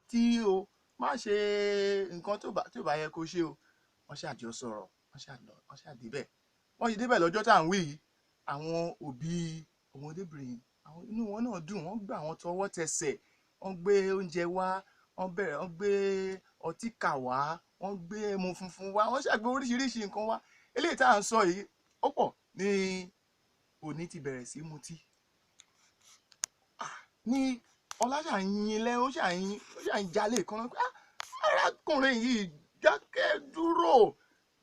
mutí o, má ṣe nǹkan tó bá yẹ kó ṣe o. Wọ́n ṣàjọ sọ̀rọ̀, wọ́n ṣàlọ, wọ́n ṣàdébẹ̀. Wọ́n ṣe débẹ̀ lọ́jọ́ tá à ń wí yìí, àwọn òbí ọmọdébìnrin, àwọn inú wọn náà dùn, wọ́n gbà wọ́n tọwọ́ tẹsẹ̀, wọ́n gbé oúnjẹ wá, wọ́n bẹ̀rẹ̀, wọ́n gbé ọtí kà wá, wọ́n gbé ẹmu funfun wá, wọ́n ṣàgbé oríṣiríṣi nǹkan wá. Eléyìí tá à ń sọ yìí ó pọ̀ ní òní ti bẹ̀rẹ̀ sí mutí. Ní Ọlá ṣà ń yin lẹ́, ó ṣà ń, ó ṣà ń jalè kan náà pé, "Ah, arákùnrin yìí dákẹ́ dúró."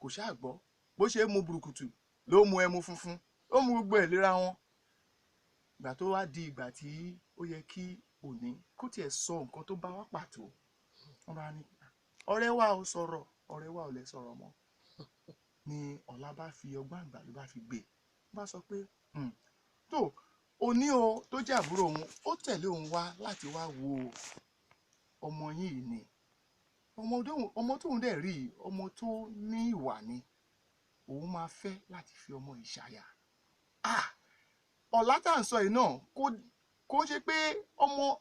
Kò ṣáà gbọ́. Bó ṣe mu burúkutu ló mu ẹmu funfun, ó mu gbogbo ẹ̀ léra wọn. Ìgbà tó wá di ìgbà tí ó yẹ kí Òní kó tiẹ̀ sọ nǹkan tó bá wá pàtó, wọ́n bá ní, "Ọ̀rẹ́ wa ò sọ̀rọ̀, ọ̀rẹ́ wa ò lè sọ̀rọ̀ mọ́." Ni Ọlá bá fi ọgbọ́n àgbà ló bá fi gbé. Ó bá sọ pé, tó Òní o tó jẹ́ àbúrò òun, ó tẹ̀lé òun wá láti wá wo ọmọ yìí ni. Ọmọ tóun dẹ̀ rí, ọmọ tó ní ìwà ni. Òun máa fẹ́ láti fi ọmọ yìí ṣaya. Ah! Ọlá tá à ń sọ yìí náà kò ṣe pé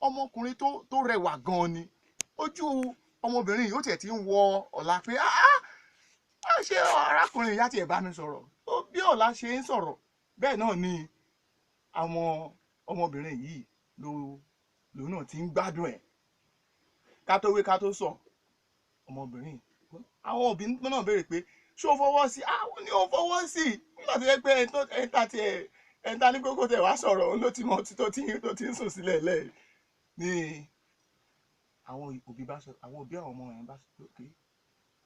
ọmọkùnrin tó rẹwà gan ni. Ojú ọmọbìnrin yìí ó tiẹ̀ ti ń wọ Ọlá pé, "Ah, ah, ṣé arákùnrin ìyá tiẹ̀ bá mi sọ̀rọ̀?" Bí Ọlá ṣe ń sọ̀rọ̀ bẹ́ẹ̀ náà ni àwọn ọmọbìnrin yìí lòun náà ti ń gbádùn ẹ̀. Ká tó wí ká tó sọ, ọmọbìnrin, àwọn òbí náà béèrè pé, ṣé o fọwọ́ sí? Àwọn ni o fọwọ́ sí. Nígbà tó yẹ pé ẹni tá ní kókó tẹ̀ wá sọ̀rọ̀, òun ló ti mọ tó ti ń sùn sílẹ̀ lẹ́yìn. Ni àwọn òbí bá sọ, àwọn òbí àwọn ọmọ yẹn bá sọ pé okay,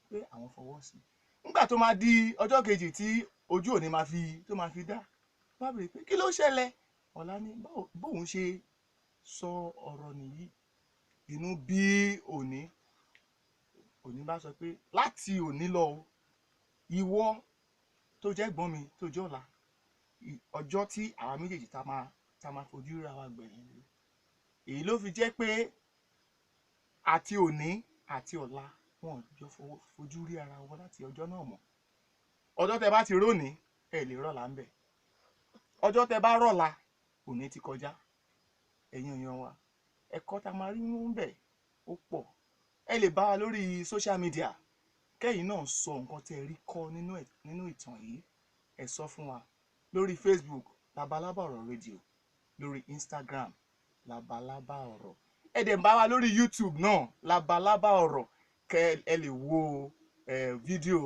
pé àwọn fọwọ́ sí. Nígbà tó máa di ọjọ́ kejì tí ojú òní máa fi, tó máa fi dá, wọ́n á béèrè pé kí ló ṣẹlẹ̀? Ọlá ní bóun ṣe sọ ọ̀rọ̀ nìyí. Inú bí Òní, Òní bá sọ pé láti òní lọ o, ìwọ tó jẹ́ ẹ̀gbọ́n mi tó jẹ́ Ọlá, ọjọ́ tí àwa méjèèjì tá máa fojú ríra wa gbẹ̀yìn ni. Èyí ló fi jẹ́ pé àti òní àti ọ̀la wọn ò jọ fojú rí ara wọn láti ọjọ́ náà mọ́. Ọjọ́ tẹ bá ti rónìí, ẹ lè rọ́lá ń bẹ̀. Ọjọ́ tẹ bá rọ́lá, òní ti kọjá. Ẹ̀yin èèyàn wa, ẹ̀kọ́ tá máa rí mú bẹ̀ ó pọ̀. Ẹ lè bá wa lórí social media, kẹ́yìn náà sọ nǹkan tí ẹ rí kọ́ nínú ìtàn yìí. Ẹ sọ fún wa lórí Facebook Labalábá Ọ̀rọ̀ Radio, lórí Instagram Labalábá Ọ̀rọ̀. Ẹ dẹ̀ ń bá wa lórí YouTube náà Labalábá Ọ̀rọ̀, kẹ́ ẹ lè wo fídíò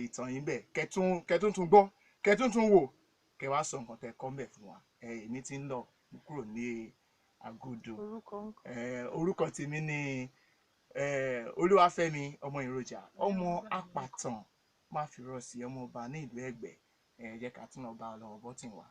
ìtàn yìí bẹ̀, kẹ́ tún gbọ́, kẹ́ tún wò, kẹ́ wá sọ nǹkan tẹ́ kọ́ ń bẹ̀ fún wa. Èmi ti ń lọ, mo kúrò ní Agodo. Orúkọ tèmi ni Olúwafẹ́mi ọmọ Ìròjà, ọmọ apàtàn má fi rọ̀ sí, ọmọ ọba ní ìlú Ẹ̀gbẹ́. Ẹ jẹ́ ká tún lọ bá ọlọ́wọ́ bọ́tìn wa.